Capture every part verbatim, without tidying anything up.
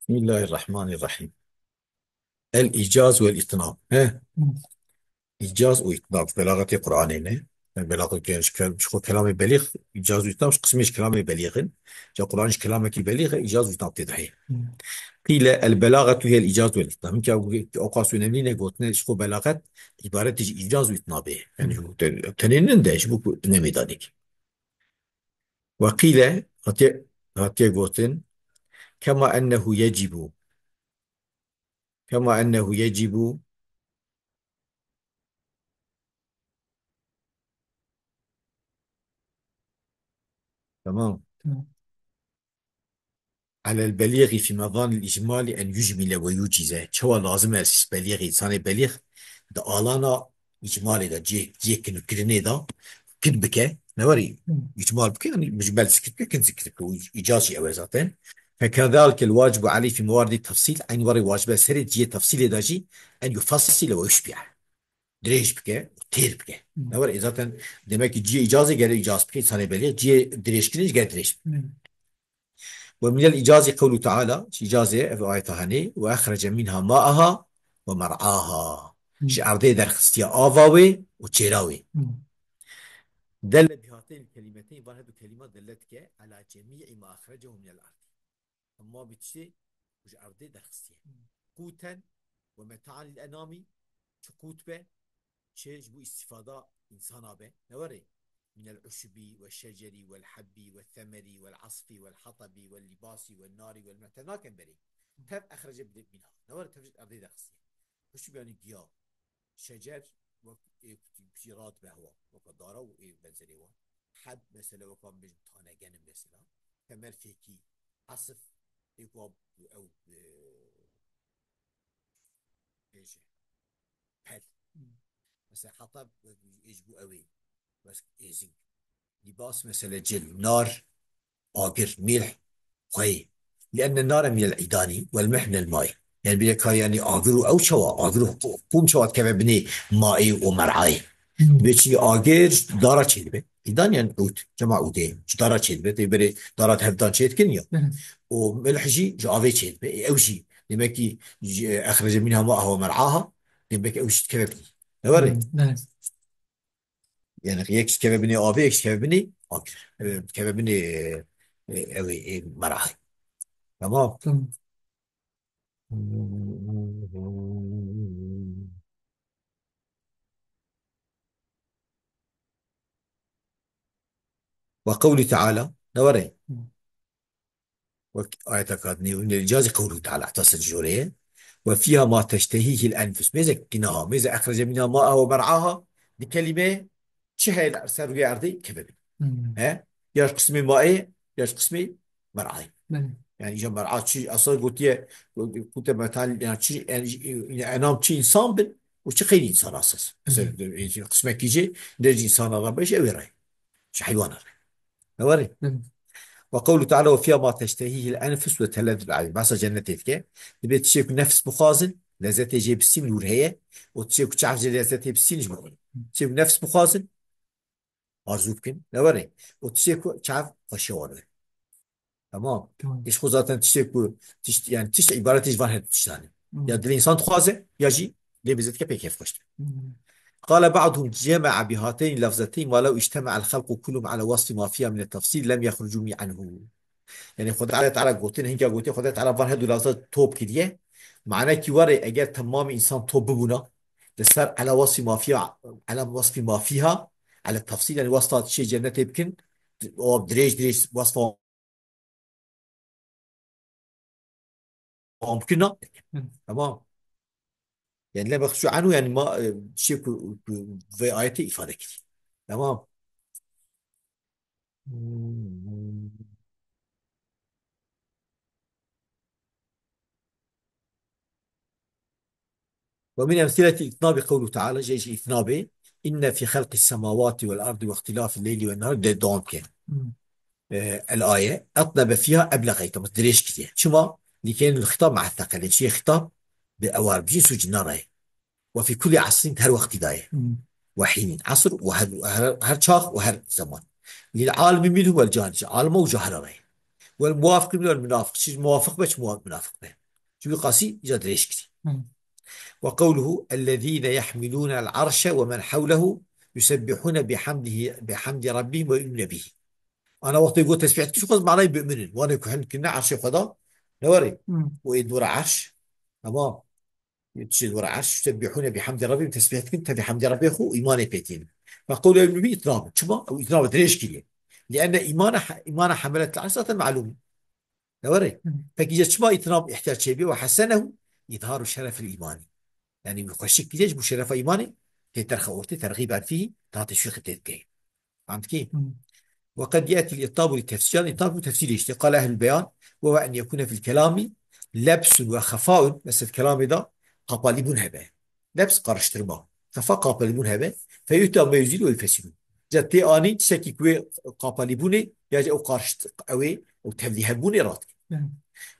Bismillahirrahmanirrahim. El-icaz vel-itnab. He? Hı. İcaz û itnab. Belaxetê Qur'anê ne? Yani belaxet, yani şu kel-, şu kelamê belîx, icaz û itnab, şu qismê ji kelamê belîx in. Ja Qur'an ji kelamekî belîx e, icaz û itnab tê de heye. Hı. Qîle el-belaxetu hiyel-icaz vel-itnab. Hinka ew qas önemli ne gotine, ji xwe belaxet îbaret ji icaz û itnabê. Yani Hı. ji bo te-, tenê nin de, ji bo ku ne meydanê. Ve qîle, hatiye, hatiye gotin, kema ennehu yecibu. Kema ennehu yecibu. Tamam. Tamam. Alel belîxî fî medanil îcmalî en yucmile ve yucize. Çawa lazim e belîxî, insanê belîx di alana îcmalê de, cihê, cihê kinkirinê de kin bike. Ne warî Hı. îcmal bike, yani mucmel zikir bike, kin zikir bike. Û îcaz jî ew e zaten. Fekezalikel wacibu aleyh fî mewaridî tefsîl. Eyn warê wacibe serê cihê tefsîlê de jî en yufassile ve yushbi'a. Dirêj bike, têr bike. Hı. Ne warî, e, zaten demek ki cihê îcazê gere îcaz bike, insanê belîx, cihê dirêjkirinê jî gere dirêj bike. Hı. Ve minel îcazî qewlu teala, ji îcazê ev ayeta henê, "Ve exrece minha ma'aha ve mer'aha." Hı. Ji erdê derxistiye ava wê û çêra wê. Hı. Delle bihateyn kelimeteyn, van hedu kelîma delle dike, ala cemî'i ma exrecehu minel ard. Hema bi tiştê ku ji erdê derxistiye. Hı. Qûten ve meta'an lil enamî, çi qût be, çi ji bo îstîfada însana be. Ne were? Minel uşubî ve şecerî vel hebbî ve semerî vel asfî vel hatabî vel lîbasî vel narî vel meh. Tev nakin berê. Tev exrece bide mîna. Ne were tev ji erdê derxistiye. Uşubî yani giya. Şecer, wek ê ku tu, ku tu radibe hewa. Weka dara û ê benzerê wan. Heb, mesela, weka em bêjin tane genim, mesela. Temel fêkî. Asif, ê ku ew, e, bêje. Pel. Mesela, hatab, ê ji bo ew ê. Bes êzing. Lîbas, mesela, cil, nar, agir, milh, xweyê. Lienne nare minel îdanî, wel milh minel may. Yani, bile ka, yani, agir û ew çawa, agir û qû-, qûm çawa dikeve binê mayê û merayê. Hmm. Dibê çi agir dara çêdibe. Îdan yani ûd, cema ûdê. Ji dara çêdibe. Tê berê dara hevdan çêdikin ya. Evet. Û milh jî ji avê çêdibe. E, ew jî, demek ki, ji, exrece minha ma'aha ve mer'aha. Demek ki ew jî dikeve binê. Ne var? Hmm, evet. Yani yek dikeve binê avê, yek dikeve binê agir. E, dikeve binê, e, ew ê, e, merahê. Tamam. Tamam. Ve qewlî teala, ne were? Hı. Wek ayeta kadinê, îcazî qewlû teala, heta ser jorê ye. Ve fîha ma teştehîhil enfus. Mêze kinaha, mêze exrece mîna ma'aha ve mer'aha. Di kelîme çi heye li ser rûyê erdê keve bin. Hmm. He? Ya ji qismê ma'ê, ya ji qismê mer'ayê. Belê. Yani îca mer'a çi, asla gotiye, kute metal, yani çi, yani, yani enam çi insan bin, û çi xeyrî insan asas. Hmm. Mesela, e, qismekî jî, ne ji insana re be, ji ew ê re. Ji heywana re. Ne were? Hı. Ve qewlu teala ve fîha ma teştehîhil enfus ve telezul e'yun. Behsa cennetê dike. Dibê tiştê ku nefs bixwazin, lezzetê jê bistîn nûr heye. Û tiştê ku çav jê lezzetê bistîn ji bo. Tiştê ku nefs bixwazin, arzû bikin. Ne were? Û tiştê ku çav xweşiya wan were. Tamam. Tamam. Îş xwe zaten tiştê ku, tişt, yani tişt îbaretê ji van her tiştan e. Hmm. Ya dilê insan dixwaze, ya jî lê mêze dike pê kêfxweş dibe. Hmm. Qale ba'duhum cema'a bihateyn lafzeteyn ma lew ictema'el xelqu kulluhum ala wasfi ma fiha min tefsil lem yexrucu anhu. Yani Xwedê Teala gotin, hinka gotin, Xwedê Teala van hedu lafze top kiriye. Manekî were, eger temamî insan top bibûna, li ser ala wasfi ma fiha, ala wasfi ma fiha, ala tefsil, yani wasta çê cennetê bikin, o dirêj dirêj wasfa wan bikirina. Hı. Tamam. Yani lem yexrucu anhu, yani ma, e, şey ku, ku vê ayetê îfade kiriye. Tamam. Ve min emsileti itnabî qewlu teala, jê jî itnabê, inne fî xelqî semawatî vel ardî ve îxtilafî leyli ve nehar, de dewam ke. Hmm. E, el aye, etnebe fîha eblexe, tamam, dirêj kiriye. Çima? Lîkeyên li xitab me'e theqelê, çiye xitab bi ewar bijî sû cina re. Ve fî kulli asrîn, her wextî daye. Hmm. Ve hînîn, asr ve her, her, her çax ve her zeman. Lil alimi minhu vel cahil, ji alima û cahila re. Wel muwafiq min wel munafiq. Çi muwafiq be, çi muwa-, munafiq be. Çi wî qasî îca dirêj kirî. Hı. Ve qewluhu, "Ellezîne yehmilûnel arşe ve men hewlehu yusebbihûne bihamdihi, bihamdi rabbihim ve yu'minûne bihî." Ana wextê got tesbîh dikin, xwest manayê biminin. Wanê ku hin kirine arşê Xweda, ne were? Hı. Û ê dora arş. Tamam. Tiştê dora arş, yusebbihûne bihamdi rabbihim, tesbîh dikin, tevî hemdê Rabbê xwe û îmanê pê tînin. Ve qewlu yu'minûne bihî îtnab. Çima? Ew îtnab dirêj kiriye. Li'enne îmana, îmana hemeletel arş zaten malûm. Ne were? Hı. Peki ya çima îtinab îhtiyar çêbî? Ve hesenehu îzharu şerefil îmanî. Yani wî xweşik kiriye ji bo şerefa îmanê, tê terxe ortê terxîben fîhî, ta teşwîqê tê dikey. Fehm dikey? Hı. Ve qed ye'til îtnabu li tefsîr, îtnab bu tefsîrê işte. Qale ehlul beyan, ve huve en yekûne fil kelami lebsun ve xefaun, mesela kelamê de qapalîbûn hebe. Lebs karıştırma. Xefa qapalîbûn hebe. Feyuhta meyuzîl ve yufesiru. Ca tê anî tiştekî ku wê qapalîbûnê ya jî ew karşt-, ew ê, ew tevlî hebûnê rat. Hı.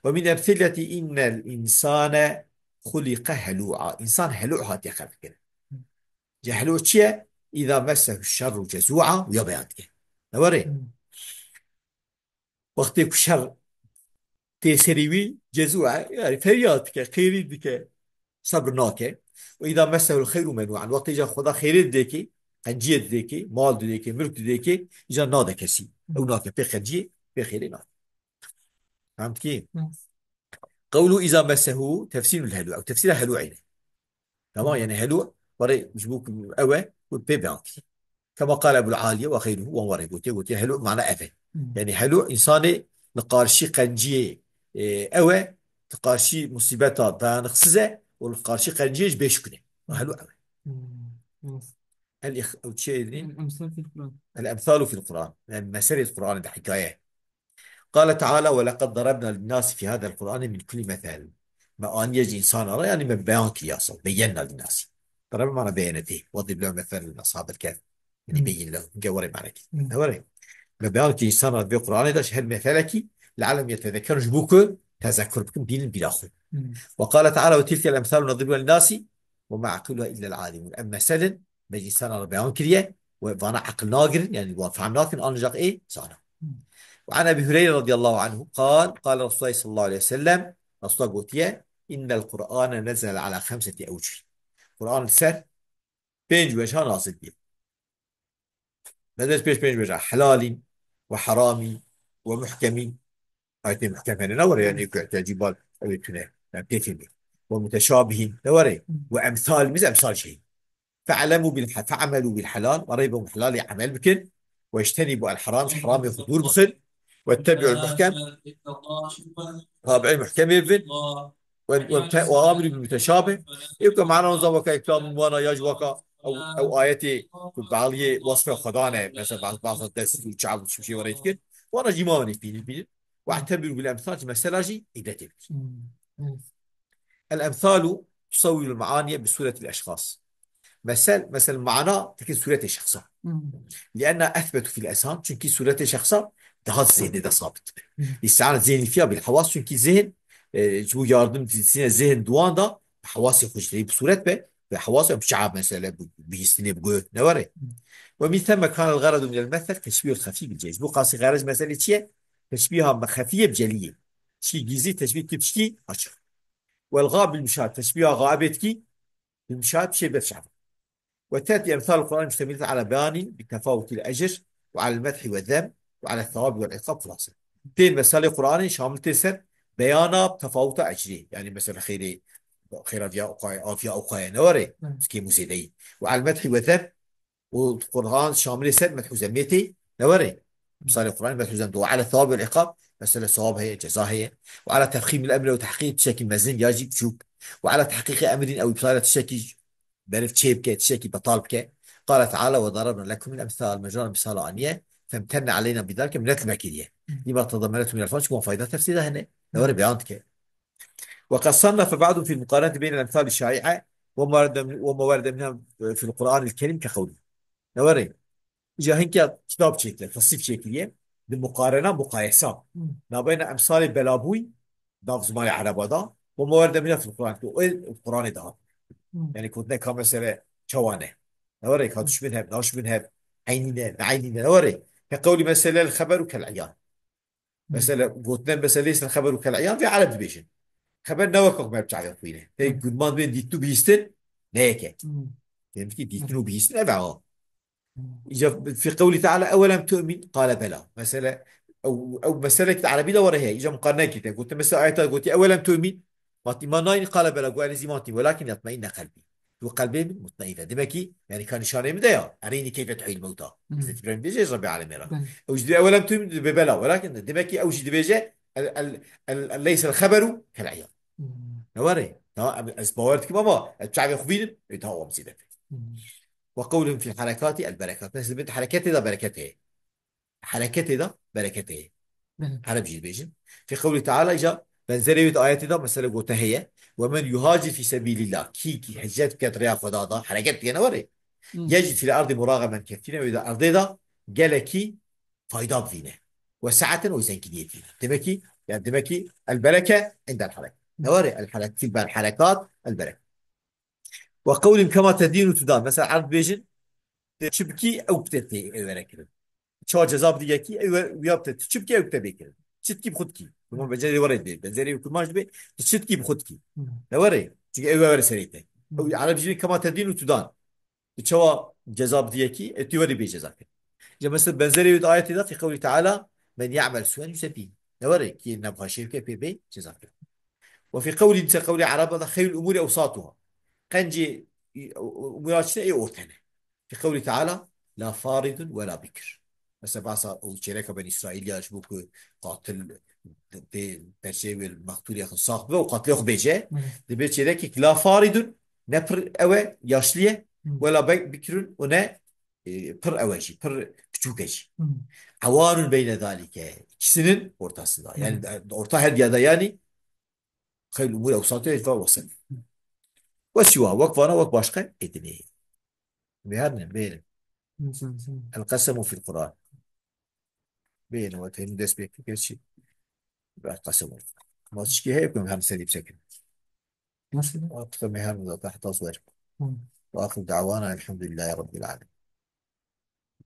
Ve min emsileti innel insane xuliqe helû'a. Însan helû hatiye xelqkirin. Hı. Ca helû çi ye? Îza messehu şerru cezû'a, ya beyan dike. Ne were? Hı. Wextê ku şer tê serî wî, cezû e, yani feryad dike, qêrî dike, sebr nake. Û îza messehul xeyru menû'an. Wextê îca Xweda xêrê didêkê, qenciyê didêkê, mal didêkê, milk didêkê, îca nade kesî. Ew nake pê qenciyê, pê xêrê nake. Fehm dikî? Hı. Qewlu îza messehu tefsîrul helû. Ew tefsîra helû'ê ne. Tamam, yani helû, barê ji bo ku ew e, ku pê beyan kir. Kema qale Ebul Aliye ve xeyruhu, wan warê gotiye, gotiye helû mana ev e. Hı. Yani helû, însanê li qarşî qenciyê, e, ew e, li qarşî musîbeta dayanıksız e û li qarşî qenciyê ji bê şikune. Hı. Helû ew e. Hı. Evet. El îx-, ew çi ye? El emsal fil Kur'an. El emsalu fil Kur'an. Yani meselê Kur'anê de hikaye. Qale Teala, "Ve leqed darabna linnâsi fî hâzel Qur'anî min kulli mesel." Me aniye ji însana re, yani me beyan kiriye sal, beyyenna linnâsi. Darabe mana beyenetê. Ve dib lehum meselen ashabil kehf. Yani Hmm. beyyin lehum. Ge were mana kir. Hmm. Ne were? Me beyan kiriye însana re vê Qur'anê de ji her meselekî, le'ellehum yetezekerun, ji bo ku tezekur bikin, bînin bîra xwe. Hmm. Ve qale Teala, "Ve tilkel emsalu nedribuha linnâsi ve ma ya'qiluha illel alimûn." Em meselin, me ji însana re beyan kiriye, we vana eqil nagirin, yani wan fehm nakin, ancak ê zana. Ve an Ebi Hureyre radıyallahu anhu qal, qale Resulullah sallallahu aleyhi ve sellem, Resulullah gotiye, "İnnel Kur'ane nezele ala xemseti evcih." Kur'an li ser pênc weja nazil bî. Bedel pêş pênc weja, helalîn ve heramîn ve muhkemîn. Ayetê muhkem hene, ne were yani ku ihtiyacî bal ew ê tune. Yani pê tune. Ve muteşabihîn, ne were? Ve emsal, biz emsal şey. Fe'lemu bil ha-, fe'melu bil helal, ve reybe helalî emel bikin. Ve ijtenibu el haram, ji heramê xwe dûr bixin. Ve tebi'ul muhkem, tabi'ê muhkemê bibin. Ve, ve te-, ve amru bil muteşabih. Ê ku mana zan weka îkram wana ya ji weka ew, ew ayetê ku baliyê wasfê Xweda ne, mesela baz, baz dest û çav û çi şey were dikin. Wana jî ma wenê pînî pînî. Ve tebi'u bil emsal, mesela jî îbretê bikin. Hmm. Evet. El emsalu tusawwirul maaniye bi suretil eşxas. Mesel, mesel mana dikin suretê şexsa. Hmm. Lienna ethbetu fil ezhan, çünkü suretê şexsa daha zihni de sabit. Hmm. İsti'anet zihni fiha bil hawas, çünkü zihin, e, ji bo yardım dîsine zihin duwan da hewasê xwe ji lê bi suret be, ve hewasê bi çav mesele, bi bihîstinê, bi guh, ne were. Hmm. Ve min themme kanel gheradu minel mesel teşbihul xefî bil celî. Bu qasî xerec meselê çi ye? Teşbiha me xefî ye bi celî ye. Tişkî gizlî teşbîh kir tişkî açık. Welga bil muşahede. Teşbîha gaibê dikî bil muşahede, bir şey ber şahid. Ve teti emsal Kur'an müştemil ala beyanin bi tefavutil ecr ve alel medhi ve zem ve alel sevabi vel iqab, hulasa. Tên mesalê Kur'anê şamil tê ser beyana tefawuta ecrê. Yani mesela xêrê, xêra viya oqayê, aviya oqayê ne were, Hı. zikê muzêdeyî. Ve alel medhi ve zem, û Kur'an şamilê ser medh û zemmê tê ne were. Misalê Kur'anê medh û zem do. Ala thawab vel iqab, mesela sawab heye, ceza heye. Ve ala tefxîmil emre û tehqîr tiştekî mezin ya jî biçûk. Ve ala tehqîqi emrin ew îbtala tiştekî beriv çê bike, tiştekî betal bike. Qala Teala, "Ve darabna lekumul emsal", me ji wan misala aniye. Femtenne aleyna bidalike, minnet me kiriye. Lima tadamenetu minel fayda, çi wan fayda tefsîr de hene. Ne were beyan dike. Ve qed sannefe ba'dun fil muqareneti beynel emsali şai'e ve ma werede min-, ve ma werede minha fil Kur'anil Kerim ke qewlî. Ne were? Îca hinke kitab çêkiriye, tesnîf çêkiriye. Di muqarena, muqayesa. Hmm. Nabeyna emsalê belabûyî, nav zimanê Ereba da, ve ma werede minha fil Kur'an, ku ê Kur'anê da. Hmm. Yani kotine ka mesele çawa ne. Ne were? Ka Hmm. dişmin hev, naşmin hev, eynî ne, ne eynî ne, ne were? Ke qewlî mesele el xeber û kel eyan. Mesela, gotine mesela, "Leysel xeberu kel iyan" vê Ereb dibêjin. Xeber ne wek me bi çavê xwe ne. Tê gurman bên dîtin û bihîstin, ne yek e. Hmm. Demek ki dîtin û bihîstin ev e ha. Îca fi qewlî teala, "Ewelem tu'min?" Qale bela. Mesela, ew, ew meselek di Erebî de were heye. Îca muqarene kite. Gote mesela ayeta gotî, "Ewelem tu'min?" Vat îman nayînî, qale bela. Got, "Ez îman tîm, welakin yatmeinne qelbî." Tu qelbê min mutmaîn e. Demek ki, yani ka nîşanê min de ya. Erînî keyfe tuhîl mewta. Hmm. Hazreti İbrahim diyecek Rabbi alemê ra. Belê. Ew jî dibe, "Ewelem tu'min?" Dibe, "Bela." Welakin demek ki ew jî dibêje, "El, el, el, el leysel xeberu kel iyan." Hmm. Ne were? Tamam, ez bawer dikim ama ez çavê xwe bînim, e, tamam, zîde. Hmm. Ve qewlin fil harekati el berekat. Mesela, bin hareketê de bereket heye. Hereketê de bereket heye. Belê. Ereb jî dibêjin. Fi qewlî teala, îca benzerê wê di ayetê de mesela gote heye. "Ve men yuhacir fî sebîlillah." Kî, kî hicret biket rêya Xweda da, hereket dike ne were. Hmm. Yecid fil ardi muragamen kethîren, wê de erdê de gelekî fayda bivîne. Ve saeten û zenginiyê bivîne. Demek ki, yani demek ki el bereke indel herek. Ne were? El herek, fil bel herekat, el berek. Ve qewlin kema tedînu tudan. Mesela Ereb dibêjin, "Tu çi bikî, ew bi te tê ewere kirin." Çawa ceza bidî yekî, ew we-, wiya bi te, "Tu çi bikî, ew bi te bê kirin." Çi dikî bi xwe dikî. Kurman benzerê were dibê. Benzerê kurman jî dibê. "Tu çi dikî bi xwe dikî." Hmm. Ne were? Çünkü ew were serê te. Hmm. Ew Ereb jî kema tedînu tudan. Tu çawa ceza bidî yekî, ew tê werî bê ceza kirin. Îca mesela benzerê wê di ayetê de, fi qewlî teala, "Men ya'mel su'en yuseb bî." Ne were, kî nexweşiyê bike pê bê ceza kirin. Ve fi qewlî, mesela qewlê Ereba de, "Xeyrul umûri ewsatuha." Qencê, e, e, umûra çi ne, ê orte ne. Fi qewlî teala, "La faridun ve la bikr." Mesela, basa ew çêleka Benî Îsraîl ya ji bo ku qatil tê perçeyê wê li mextûlê xwe sax bibe û qatilê xwe bêje, Hı. dibê çêlekek la faridun, ne pir ew e, yaşlî ye, Hı. wela be-, bikirun û ne, e, pir ew e jî, pir piçûk e jî. Hı. Ewanun beyne zalike, ikisinin ortasında. Yani, Hı. e, orta her yada yani, xeyl umur ewsatê ve wesef. Ve siwa, wek vana, wek başka edinê. Meher ne, bêrin. Hı, hı, hı. El qesemu fil Kur'an. Bêne, we tênî dest pê kir, çi? Ve qesem oldu. Ma tişkî heye ku em her serî bisekin. Nasıl? Artık em her zaten heta zor. Hı. Ve ahir dawana elhamdülillahi rabbil alemin.